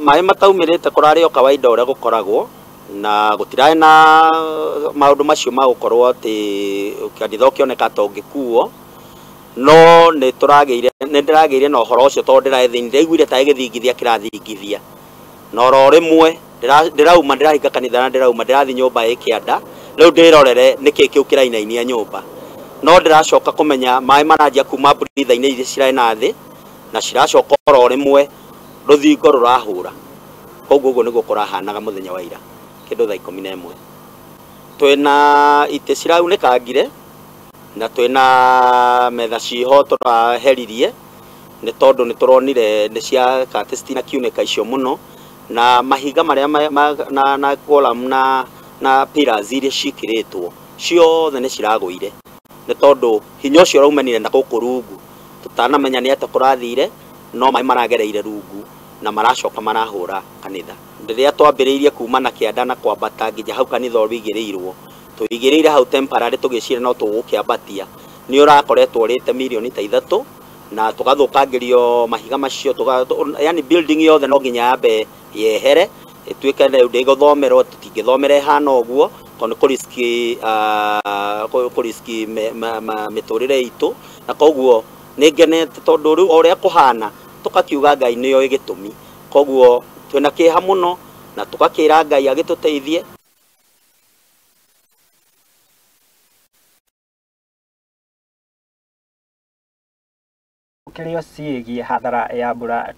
Maĩ mataumĩrĩte kũrarĩ o kawaida ũrĩa gũkoragwo na gũtirarĩ na maũndũ macio ma gũkorwo atĩ kanitha ũkĩoneka ta ũngĩkuo. No nĩ tũragĩire, nĩ ndĩragĩire na ũhoro ũcio tondũ ndĩrarĩ thĩinĩ, ndĩraiguire tarĩ gĩthingithia kĩrathingithia, na oro rĩmwe ndĩrauma ndĩrahinga kanitha na ndĩrauma ndĩrathiĩ nyũmba ĩ kĩanda rĩu ndĩrorere nĩkĩ kĩu kĩrainainia nyũmba. No ndĩracoka kũmenya maĩ maranjia kuma mbritha-inĩ iria cirarĩ na thĩ na ciracoka oro rĩmwe rũthingo rũrahũra. Koguo ũguo nĩguo kũrahanaga mũthenya wa ira kĩndũ thaa 11. Twĩna itĩ ciraunĩkangire na twĩna metha ciho tũraheririe nĩ tondũ nĩ tũronire nĩ cia kati citinakiunĩka icio mũno, na mahiga marĩa na column na pillars iria ciĩkĩrĩtwo ciothe nĩ ciragũire nĩ tondũ hinya ũcio ũraumanire na gũkũ rungu. Tũtanamenya nĩ atĩa kũrathire, no maĩ maragereire rungu na maracoka marahũra kanitha. Rĩrĩa twambĩrĩirie kuma na kĩanda na kwambata nginya hau kanitha ũigĩrĩirwo, tũigĩrĩire hau temporary tũgĩciria no tũgũkĩambatia, nĩ ũrakoretwo ũrĩte mirioni ta 3 na tũgathũkangĩrio mahiga macio, yani building yothe no nginya yambe yehere ĩtuĩke rĩu ndĩgũthomerwo, tũtingĩthomera ĩhana ũguo tondũ nĩ kũriski mĩtũrĩre itũ. Na koguo nĩ ngenete tondũ rĩu o ũrĩa kũhana tũkakiuga Ngai nĩoĩ gĩtũmi. Koguo twĩna kĩeha mũno na tũgakĩra Ngai agĩtũteithie. Kĩrĩa ciĩgiĩ hathara ya mbura.